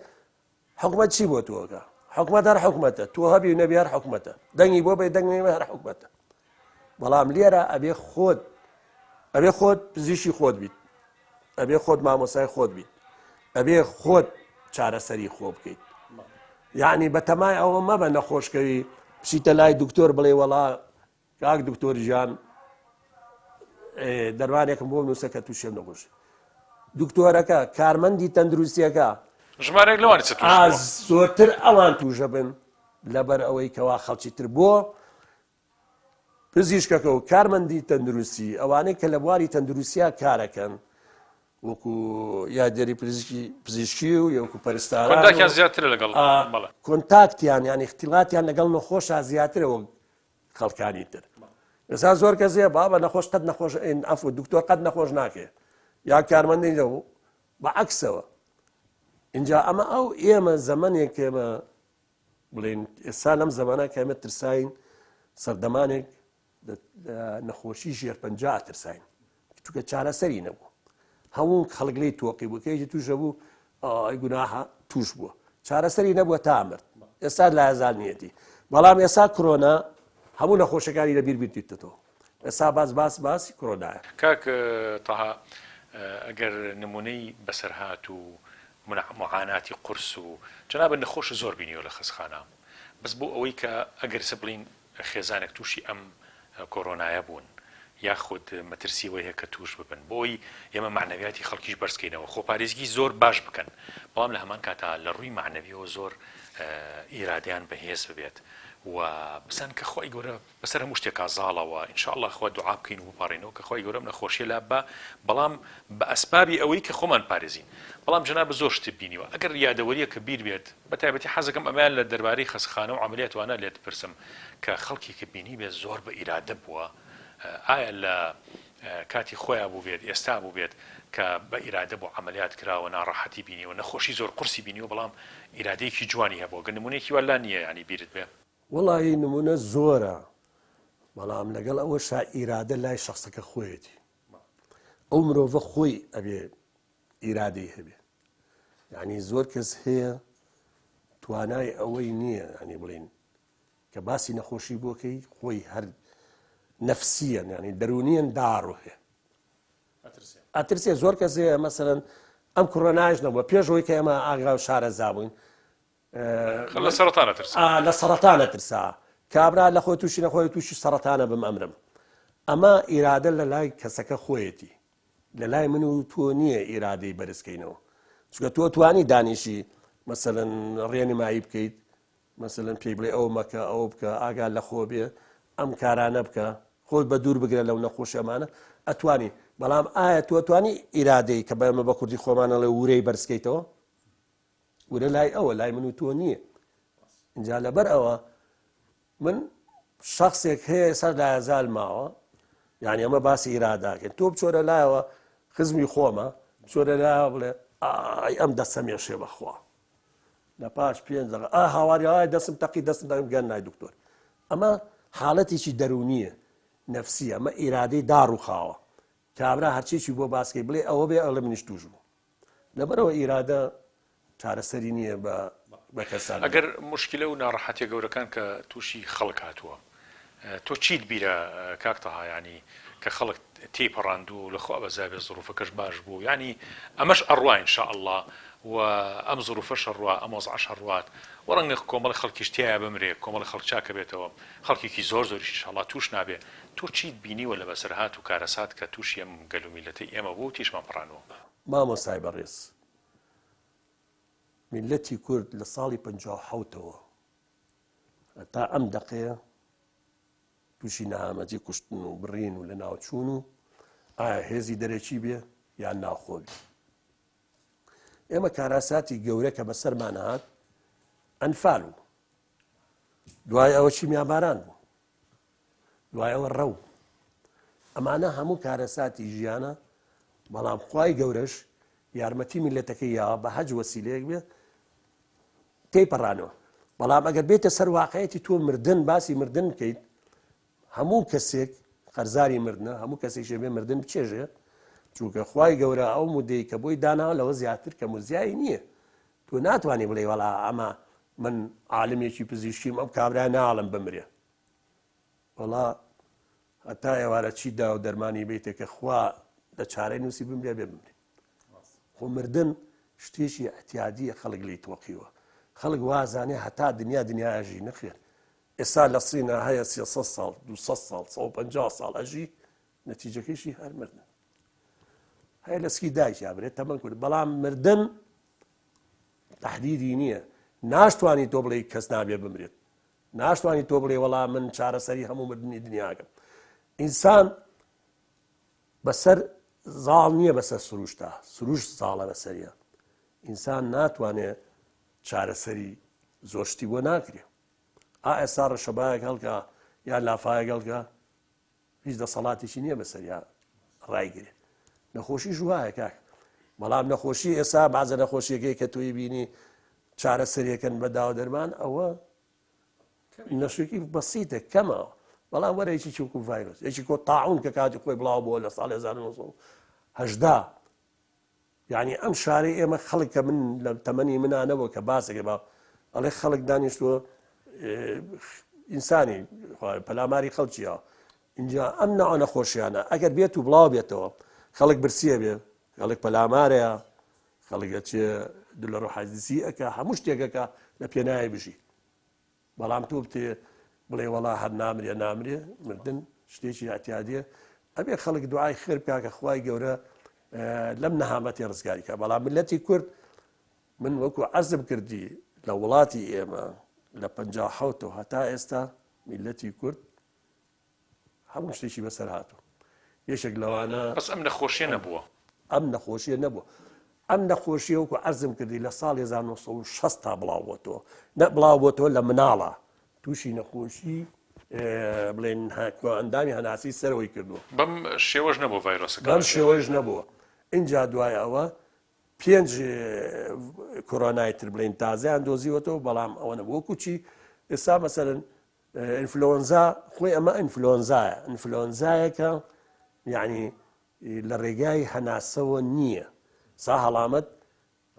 حکومت چی بۆ تۆکە حکومت هەر حکومەتە تۆ هەبی و نەبی هەر حکومەتە دەنگی بۆ بێ دەنگی هەر حکومەتە بەڵام لێرە ئەبێ خۆت ئەبێ خۆت پزیشی خۆت بیت ئەبێ خۆت مامۆسای خۆت بیت ئەبێ خۆت چارەسەری خۆ بکەیت یعنی بەتەمای ئەوە مەبە نەخۆشکەوی بچیتە لای دکتۆر بڵێ وەڵا کاک دکتۆر گیان دەروانێکم بۆ نووسە کە تووشێم نەخۆشی دکتۆرەکە کارمەندی تەندروستیەکە ژمارەیەک لەوانی چ زۆرتر ئەوان تووشە بن لەبەر ئەوەی کەوا خەڵکی تر بۆ پزیشکەکە و کارمەندی تەندروستی ئەوانەی کە لە بواری تەندروستیا کارەکەن وەکو یادێری پزیشکی پزیشکی و یەکو پەرستاران کۆنتاکیان زیاترە لەگەڵ کۆنتاکتیان یان اختلاطیان لەگەڵ نەخۆشا زیاترە وەک خەڵکانی تر ئێستا زۆر کەس هەیە بابە نەخۆش قەت نەخۆش ئەفو دکتۆر قەت نەخۆش ناکەێت یا کارمەندی لەو بە عکسەوە اینجا ئەمە ئەو ئێمە زەمنێک ئێمە بڵێن ئێستا لەم زمانە کە ئێمە ترساین سەردەمانێک نەخۆشی ژێرپەنجا ئەترساین چونکە چارەسەری نەبوو هەموو خەڵک لی تۆقی بوو کەیجی تووشە بوو ئای گوناحە توش بووە چارەسەری نەبووە تا مرد ئێستا لایەزال نیەتی بەڵام ئێستا کرۆنا هەموو نەخۆشەکانی لە بیر بیرتەوە ئێستا باس باس باسی کرۆنایە کاک تەها ئەگەر نمونەی بەسەرهات و معاناتی قورس و جەنابت نەخۆشت زۆر بینیوە لە خەسخانە بەس بۆ ئەوەی کە ئەگەر ئێستا بڵێین خێزانێک تووشی ئەم کۆرۆنایە بوون یاخود مەترسی ئەوەی هەیە کە تووش ببن بۆ ئەوەی ئێمە مەعنەویاتی خەڵکیش بەرز کەینەوە خۆپارێزگی زۆر باش بکەن بەڵام لە هەمان کاتا لە ڕووی مەعنەویەوە زۆر ئیرادەیان بەهێز ببێت و بزانن کە خوای گەورە بەسەر هەموو شتێکا زاڵە وە ان شاء اللە خوا دوعا بکەین و بپاڕێینەوە کە خوای گەورە ئەم نەخۆشیە لاببا بەڵام بە ئەسبابی ئەوەی کە خۆمان پارێزین بەڵام جەنابت زۆر شتت بینیوە ئەگەر یادەوەریەکە بیر بێت بە تایبەتی حەزەکەم ئەمەیان لە دەربارەی خەسخانە و عەمەلیات وانە لێت بپرسم کە خەڵکێکت بینیبێت زۆر بە ئیرادە بووە ئایا لە کاتی خۆیا بووبێت ئێستا بووبێت. کە بە ئیرادە بۆ عەمەلیات کراوە ناڕەحەتی بینیوە نەخۆشی زۆر قورسی بینیوە بەڵام ئیرادەیەکی جوانی هەبووە گەر نمونەیەکی وا لا نییە یانی بیرت بێ؟ وەڵایی نمونە زۆرە بەڵام لەگەڵ ئەوەشا ئیرادە لای شەخسەکە خۆیەتی ئەو مرۆڤە خۆی ئەبێ ئیرادەی هەبێ یعنی زۆر کەس هەیە توانای ئەوەی نییە ینی بڵین کە باسی نەخۆشی بۆکەی خۆی هەر نەفسیە ینی دەرونیەن داڕوهێ ئەترسێ زۆر کەس هەیە مەسەرەن ئەم کوڕە ناش نەبووە پێش ئەوەی کە ئێمە ئاگا و شارەزا بووین لە سەرەتانە ترسا لە سەرەتانە ترسا کابرا لە خۆی تووشی نەخۆی تووشی سەرەتانە بم ئەمرم ئەمە ئیرادە لە لای کەسەکە خۆیەتی لە لای من و تۆ نییە ئیرادەی بەرزکەینەوە چونکە تۆ توانی دانیشی مەسەلەن ڕێنمایی بکەیت مەسەلەن پێی بڵێ ئەوە مەکە ئەوە بکە ئاگا لە خۆ بێ ئەم کارانە بکە خۆت بە دوور بگرە لەو نەخۆشیەمانە ئەتوانی بەڵام ئایا تۆ توانی ئیرادەی کە بەمە بە کوردی خۆمانەڵێ ورەی بەرزکەیتەوە ورە لای ئەوە لای من و تۆ نییە اینجا لەبەر ئەوە من شخصێک هەیە سەر لایەزال ماوە یعنی ئەمە باسی ئیراداکەن تۆ بچۆرە لایەوە خزمی خۆمە بچۆرە لایەوە بڵێ ئای ئەم دەسەمێشێ بەخوا لە پاش پێنج دەقە ئا هاواری ئای دەستم تەقی دەستم دەقم گەن نای دکتۆر ئەمە حاڵەتێکی دەرونیە نەفسیە ئەمە ئیرادەی داڕوخاوە کابرا هەرچێکی بۆ باسکەی بڵێ ئەوە بێ ئەڵێ منیش توش بوو لەبەرەوە ئیرادە چارەسەری نییە بە بە کەسان ئەگەر مشکلە و ناڕەحەتیە گەورەکان کە تووشی خەڵک هاتووە تۆ چیت بیرە کاک تەها یانی کە خەڵک تێی پەڕاندووە و لە خوا بەزابێ زڕوفەکەش باش بوو یانی ئەمەش ئەڕوا ان شاء اللە و ئەم زڕوفەش ئەڕوا ئەم وەزعەش ئەڕوات و ڕەنگە کۆمەڵی خەڵکیش تیایا بمرێ کۆمەڵی خەڵک چاکەبێتەوە خەڵکێکی زۆر زۆریش ان شاء اللە توش نابێ تۆ چیت بینیوە لە بەسەرهات و کارەسات کە توشی ئەم گەل و میللەتەی ئێمە بوو و تێیشمان پەڕانووە؟ مامۆستای بەڕێز میللەتی کورد لە ساڵی 57 ەوە هەتا ئەم دەقەیە تووشی نەهامەتی کوشتن و بڕین و لەناوچوون و ئایا هێزی دەرەکی بێ یان ناوخۆ بێ ئێمە کاراساتی گەورە کە بەسەرمان هات ئەنفال و دوای ئەوە چیمیاباران بوو دوای ئەوە ڕەو ئەمانە هەموو کارەساتی ژیانە بەڵام خوای گەورەش یارمەتی میلەتەکەی یاوە بە هەج وەسیلەیەک بێ تێی پەڕانەوە بەڵام ئەگەر بێتە سەر واقعەتی تۆ مردن باسی مردن بکەیت هەموو کەسێک قەرزاری مردنە هەموو کەسێک بێ مردن بچێژێ چونکە خوای گەورە ئەو مودەی کە بۆی داناوە لەوە زیاتر کە مزیایی نییە تۆ ناتوانانی بڵێ وەڵا ئەمە من عالمێکی پزیشکیم ئەم کابرا ناڵم بمرێ وەڵا هەتا ئێوارە چی دا و دەرمانی بیتێ کە خوا لە چارەی نووسی بمرێ بێ بمرێ خۆ مردن شتێکی اعتیادیە خەڵک لی تۆقیوە خەڵک وازانێ هەتا دنیا دنیا ئەژی نەخێر ئێستا لە سینا هەیە 300 ساڵ 200 ساڵ 150 ساڵ ئەژی نەتیجەکەیشی هەر مردن هەیە لە سکی دایکیا برێت تەمەن کورد بەڵام مردن تهدیدی نییە ناشتوانی تۆ بڵێ کەس نابێ بمرێت ناشتوانی تۆ بڵێ وەڵا من چارەسەری هەموو مردنی دنیاکەم ئینسان بەسەر زاڵ نییە بەسەر سروشتا سروشت زاڵە بەسەریە ئینسان ناتوانێت چارەسەری زۆر شتی بۆ ناکرێ ئا ئێستا ڕەشەبایەک هەڵکە یا لافایەک هەڵکە هیچ دەسەڵاتێکی نییە بەسەریا ڕایگرێ نەخۆشی ژوایە کاک بەڵام نەخۆشی ئێسا بازە نەخۆشیەکەی کە تۆی بینی چارەسەریەکەن بە داو دەرمان ئەوە نەشێکی بەسیتە کەمە بەڵام وەرە یەکی چوکو ڤایرۆس یەکی کۆ تاعون کە کاتی خۆی بڵاو بووە لە ساڵی 1970 یعنی ئەم شارەی ئێمە خەڵک کە من لە تەمەنی منا نەبوو کە باسێکە با ئەڵێ خەڵک دانیشتووە ئینسانی پەلاماری خەڵکیە اینجا ئەم ناوە نەخۆشیانە ئەگەر بێت و بڵاو بێتەوە خەڵک برسیە بێ خەڵک پەلامارەیە خەڵک ئەچێ دلە ڕۆحازیسی ئەکا هەموو شتێکەکە لە پێناوی بژی بەڵام تۆ بتێ بڵێ وەڵا هەر نامرێ نامرێ مردن شتێکی ئەتیادیە ئەبێ خەڵک دوعای خێر بکا کە خوای گەورە لەم نەهامەتی ڕزگاری کە بەڵام ملەتی کورد من وەکو عەرزم کردی لە وڵاتی ئێمە لە 57 هەتا ئێستا میلەتی کورد هەموو شتێکی بەسەر هاتوو یەکێک لەوانە بەس ئەم نەخۆشیە نەبووە ئەم نەخۆشیە نەبووە ئەم نەخۆشیە وەکو عەرزم کردی لە ساڵی 1960 تا بڵاو بۆتەوە نە بڵاو بۆتەوە لە مناڵە تووشی نەخۆشی بڵێن ئەندامی هەناسی سەرەوەی کردووە بەم شێوەش نەبوو ڤایرۆسەکە بەم شێوەش نەبووە. ئینجا دوای ئەوە پێنج کۆرۆنای تر بڵێن تازەیان دۆزیوەتەوە بەڵام ئەوە نەبوو وەکو چی ئێستا مەسەرن ئینفلۆنزا خۆی ئەمە ئینفلۆنزایە ئینفلۆنزایەکە یعنی لە ڕێگای هەناسەوە نییە سا هەڵامەت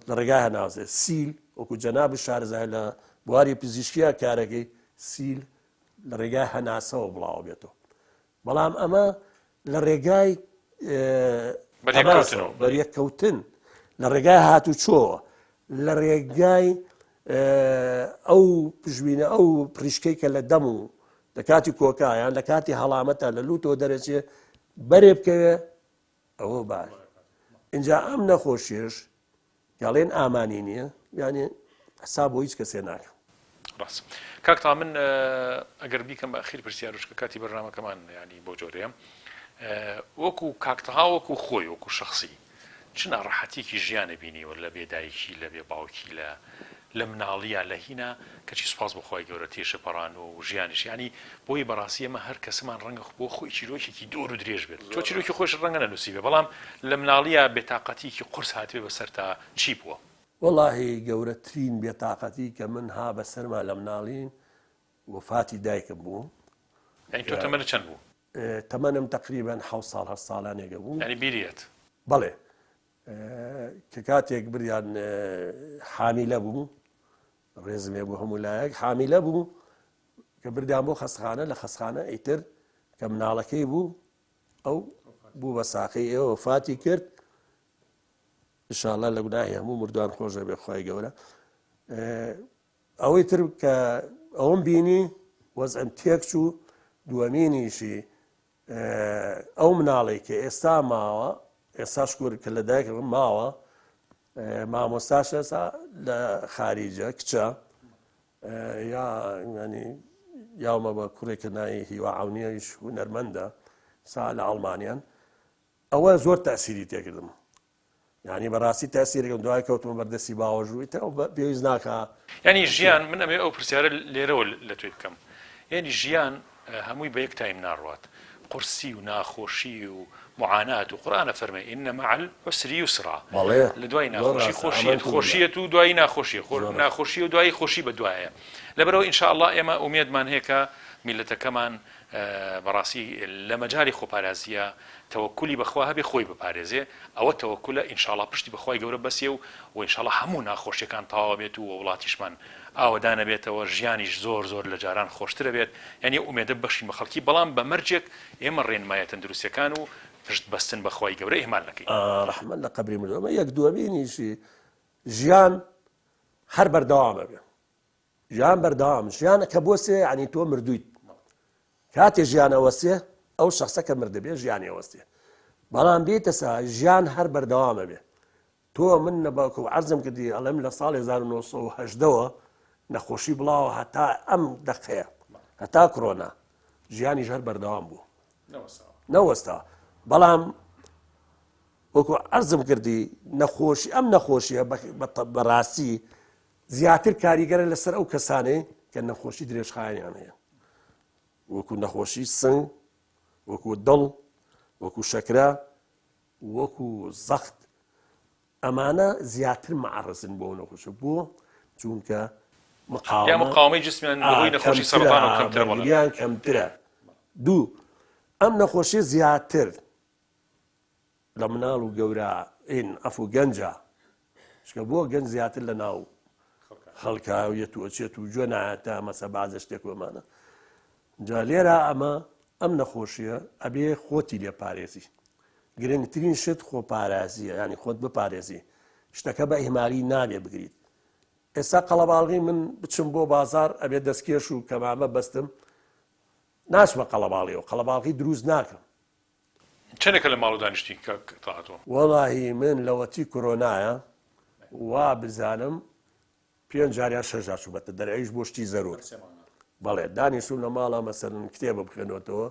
لە ڕێگای هەناسە سیل وەکو جەناب شارەزای لە بواری پزیشکیە کارەکەی سیل لە ڕێگای هەناسەوە بڵاوە بێتەوە بەڵام ئەمە لە ڕێگای بەریەککەوتن لە ڕێگای هاتوچۆوە لە ڕێگای ئەو پژوینە ئەو پریشکەی کە لە دەم و لە کاتی کۆکایان لە کاتی هەڵامەتە لە لوتەوە دەرەچێ بەرێ بکەوێ ئەوە باش اینجا ئەم نەخۆشیش گەڵێن ئامانی نییە یانێ حساب بۆ هیچ کەسێ ناکەم. ڕاست کاک تا من ئەگەر بیکەم بە ئەخیر پرسیار چکە کاتی بەرنامەکەمان ینی بۆ جۆرەیە وەکو کاک تەها وەکو خۆی وەکو شخصی چ ناڕەحەتیەکی ژیانە بینیوە لە بێ دایکی لە بێ باوکی لە لە مناڵیە لە هینا کەچی سوپاس بۆ خوای گەورە تێشە پەڕان و ژیانیش یانی بۆیە بەڕاستی ئێمە هەر کەسمان ڕەنگە بۆ خۆی چیرۆکێکی دوور و درێژ بێت تۆ چیرۆکی خۆشت ڕەنگە نەنووسیبێ بەڵام لە مناڵیە بێتاقەتیەکی قورس هاتبێ بەسەرتا چی بووە؟ وەڵاهی گەورەترین بێتاقەتی کە من ها بەسەرما لە مناڵی وەفاتی دایکم بوو. یانی تۆ تەمەنت چەند بوو؟ تەمەنم تەقریبەن حەوت ساڵ هەشت ساڵانێکە بوو. یانی بیریت؟ بەڵێ کە کاتێک بریان حامیلە بوو ڕێزم هەیە بۆ هەموو لایەک حامیلە بوو کە بردیان بۆ خەستخانە لە خەستخانە ئیتر کە مناڵەکەی بوو ئەو بوو بە ساقی ئێوە وەفاتی کرد انشاءاللە لە گوناهی هەموو مردوان خۆش بێ خوای گەورە ئەوەی تر کە ئەوم بینی وەزعم تێک چوو دووەمینیشی ئەو مناڵێک کە ئێستا ماوە ئێستا شکور کە لە دایک ماوە مامۆستاش ئێستا لە خاریجە کچە یا ینی یاومە بە کوڕێکە ناوی هیوا عونیەش هونەرمەندە سا لە ئەڵمانیان ئەوە زۆر تاسیری تێکردم یانی بەڕاستی تاسیرەکەم دوای کەوتمە بەردەستی باوەژوو ئیتر ئەو پێویست ناکا. یانی ژیان من ئەمەوێ ئەو پرسیارە لێرەوە لە تۆی بکەم یانی ژیان هەمووی بە یەک تایم ناڕوات قورسی و ناخۆشی و معانات و قورئان ئەفەرمێ ان مع العسر یسرا بەڵێ لە دوای زۆر ناخۆشی ڕاستە خۆشیەت ئامنت باللە خۆشیەت و دوایی ناخۆشیە خۆ زۆر ڕاستە. ناخۆشیە و دوایی خۆشی بە دوایە لەبەرئەوە ان شاء اللە ئێمە ئومێدمان هەیە کە میللەتەکەمان بەڕاستی لە مەجالی خۆپارازیە تەوەکولی بەخوا هەبێ خۆی بپارێزێ ئەوە تەوەکولە ان شاءاللە پشتی بەخوای گەورە بەسێ و وە ان شاءاللە هەموو ناخۆشیەکان تەواو ئەبێت و وە وڵاتیشمان ئاوەدان ئەبێتەوە ژیانیش زۆر زۆر لە جاران خۆشتر ئەبێت یانی ئەو ئومێدە ببەخشین بە خەڵکی بەڵام بە مەرجێک ئێمە ڕێنمایە تەندروستیەکان و پشت بەستن بە خوای گەورە ئیهمال نەکەین. ڕەحمەت لە قەبری مردوو ئەمە یەک دووەمینیشی ژیان هەر بەردەوام ئەبێ ژیان بەردەوام ژیان کە بۆسێ یعنی تۆ مردوویت کاتێ ژیان ئەوەستێ ئەو شخصە کە مردبێ ژیانی ئەوەستێ بەڵام بێتە سا ژیان هەر بەردەوامە بێ تۆ من نەباکو عەرزم کردی ئەڵێم لە ساڵی 1970ەوە نەخۆشی بڵاوە هەتا ئەم دەقەیە هەتا کرۆنا ژیانیش هەر بەردەوام بوو نەوەستا بەڵام وەکو عەرزم کردی نەخۆشی ئەم نەخۆشیە بەڕاستی زیاتر کاریگەرە لەسەر ئەو کەسانەی کە نەخۆشی درێژخایەنیان هەیە وەکو نەخۆشی سنگ وەکو دڵ وەکو شەکرە وەکو زەخت ئەمانە زیاتر معرزن بۆ نەخۆشە بۆ چونکە مقاومەی جسمیان بەهۆی نەخۆشی سەرەطان کەمترە کەمترە دوو ئەم نەخۆشی زیاتر لە مناڵ و گەورە ئین عەفو گەنجە چکە بۆ گەنج زیاتر لە ناو خەڵکا و یەت و ئەچێت و گوێ نایەتە مەسە بازە شتێک وەمانە جا لێرە ئەمە ئەم نەخۆشیە ئەبێ خۆتی لێ پارێزی گرنگترین شت خۆپارازیە ینی خۆت بپارێزی شتەکە بە ئیهمالی نابێ بگریت ئێستا قەڵەباڵغی من بچم بۆ بازار ئەبێ دەستکێش و کەمامە بەستم ناچمە قەڵەباڵیەوە قەڵەباڵغی دروست ناکەم چەنێکە لە ماڵ دانیشتی کاک تەها تۆ؟ وەڵاهی من لەوەتی کۆرۆنایە وا بزانم پێنج جار یان شەش جار چوومەتە دەرێ ئەویش بۆ شتی زەرور بەڵێ دانیشتوم لە ماڵا مەسەلەن کتێبم خوێنۆتەوە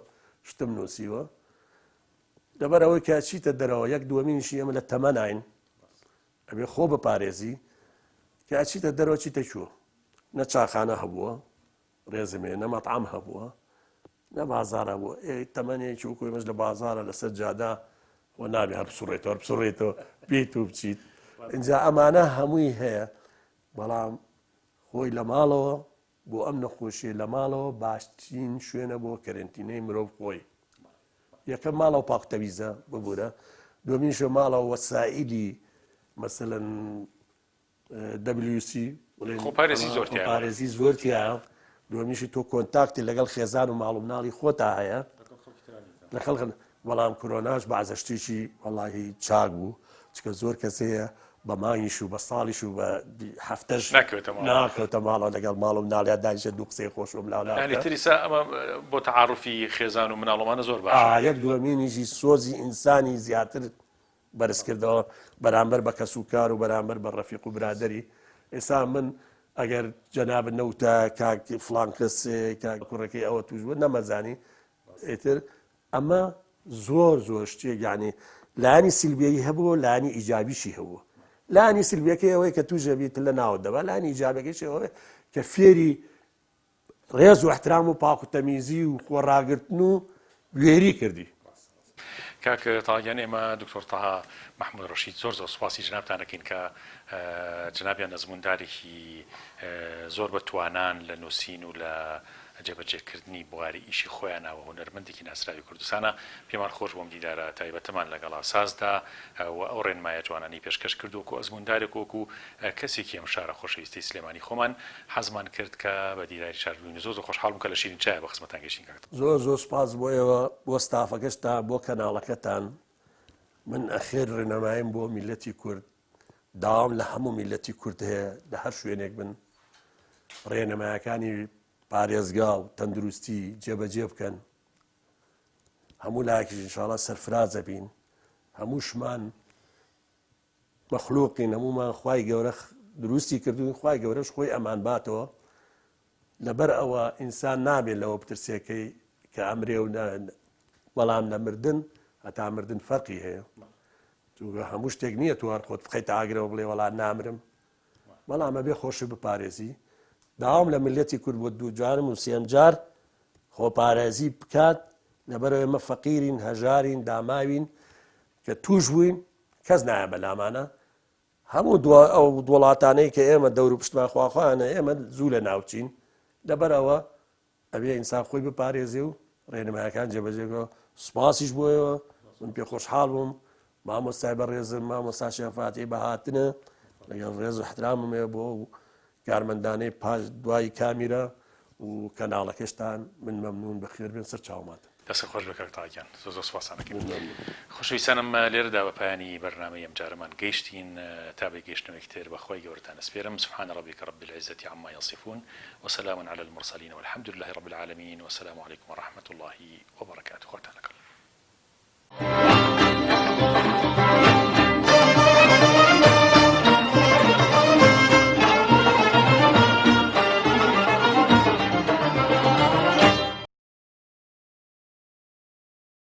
شتم نووسیوە لەبەر ئەوەی کە چیتە دەرەوە یەک دووەمینیشی ئێمە لە تەمەناین ئەبێ خۆ بپارێزی کە ئەچیتە دەرەوە چیتە کوێ نە چاخانە هەبووە ڕێزم هەیە نە مەتعەم هەبووە نە بازاڕ هەبووە ئێ تەمەنێکی وەکو ئێمەش لە بازاڕە لەسەر جادە. و نابێ هەر بسوڕێتەوە هەر بسوڕێتەوە بێیت و بچیت ئینجا ئەمانە هەمووی هەیە بەڵام خۆی لە ماڵەوە بۆ ئەم نەخۆشیە لە ماڵەوە باشترین شوێنە بۆ کەرەنتینەی مرۆڤ خۆی یەکەم ماڵەوە پاکتەویزە ببوورە دومین شوێ ماڵەوە وەسائلی مەسەلەن WC خۆپارێزی زۆر تیایە. خۆپارێزی زۆر تیایە دووەمیشی تۆ کۆنتاکتی لەگەڵ خێزان و ماڵ و مناڵی خۆتا هەیە لە خەڵک بەڵام کرۆناش بەعزە شتێکی وەڵاهی چاک بوو چکە زۆر کەس هەیە بە مانگیش و بە ساڵیش و بە هەفتەش ناکەوێتە ماڵەوە. ناکەوتە ماڵەوە لەگەڵ ماڵ و مناڵیا دانیشە دوو قسەی خۆش و ملاولا یانی بکە. تریسا ئەمە بۆ تەعاروفی خێزان و مناڵۆمانە زۆر باشە. ئا یەک دووەمینیشی سۆزی ئینسانی زیاتر بەرزکردەوە بەرامبەر بە کەسوکار و بەرامبەر بە ڕەفیق و برادەری ئێستا من ئەگەر جەنابت نەوتایە کاک فڵان کەس کاک کوڕەکەی ئەوە توش بوو نەمەزانی ئیتر ئەمە زۆر زۆر شتێک یعنی لایەنی سلبیی هەبوو لایەنی ئیجابیشی هەبوو لایەنی سلبیەکەی ئەوەی کە توش دەبیت لە ناوت دەبا لایەنی ئیجابەکەیشی ئەوەیە کە فێری ڕێز و ئیحترام و پاک و تەمیزی و خۆ ڕاگرتن و بوێری کردی. کاک تەها گیان ئێمە دکتۆر تەها مەحمود ڕەشید زۆر زۆر سوپاسی جەنابتان ئەکەین کە جەنابیان ئەزموندارێکی زۆر بە توانان لە نووسین و لە جێبەجێکردنی بواری ئیشی خۆیانە و هونەرمەندێکی ناسراوی کوردستانە پێمان خۆش بوو ئەم دیدارە تایبەتەمان لەگەڵا سازدا و ئەو ڕێنمایە جوانانەی پێشکەش کرد وەکو ئەزموندارێک و وەکو کەسێکی ئەم شارە خۆشەویستەی سلێمانی خۆمان حەزمان کرد کە بە دیداری شار ببین و زۆر زۆر خۆشحاڵ بووم کە لە شیرین چایە بە خزمەتان گەیشتین کاک. زۆر زۆر سوپاس بۆ ئێوە بۆ ستافەکەشتان بۆ کەناڵەکەتان من ئەخێر ڕێنماییم بۆ میلەتی کورد داوام لە هەموو میلەتی کورد هەیە لە هەر شوێنێک بن ڕێنمایەکانی پارێزگا و تەندروستی جێبەجێ بکەن هەموو لایەکیش انشاءاللە سەرفراز ئەبین هەمووشمان مەخلوقین هەموومان خوای گەورە دروستی کردوین خوای گەورەش خۆی ئەمان باتەوە لەبەر ئەوە ئینسان نابێت لەوە بترسێکەی کە ئەمرێ و بەڵام لە مردن هەتا مردن فەرقی هەیە چونکە هەموو شتێک نییە تو هەر خۆت بخەیتە ئاگرەوە بڵێ وەڵا نامرم بەڵام ئەبێ خۆشی بپارێزی داوام لە میللەتی کورد بۆ دووجارم و سێم جار خۆپارێزی بکات لەبەرەوە ئێمە فەقیرین هەژارین داماوین کە توش بووین کەس نایە بەلامانە هەموو ئەو وڵاتانەی کە ئێمە دەور و پشتمان خواخوانە ئێمە زوو لە ناوچین لەبەرەوە ئەبێ ئینسان خۆی بپارێزێ و ڕێنمایەکان جێبەجێ بکا سوپاسیش بۆ ئێوە من پێ خۆشحاڵ بووم مامۆستای بەڕێزم مامۆستا شێخ فاتیح بە هاتنە لەگەڵ ڕێز و احترامم هەیە بۆ ئەو کارمەندانەی پاش دوای کامیرا و کەناڵەکەشتان من مەمنون بەخێر بێن سەر چاومانتن. دەستت خۆش بێ کاک تاها گیان زۆر زۆر سوپاستان ئەکەین. خۆشەویستانم لێرەدا بە پایانی بەرنامەی ئەمجارەمان گەیشتین تا بە گەیشتنەوەیەکی تر بە خوای گەورەتان ئەسپێرم سبحان ربک رب العزة عما یصفون وسلام علی المرسلین والحمد لله رب العالمین والسلام علیکم ورحمة اللە وبرکاته خواتان لەگەڵ.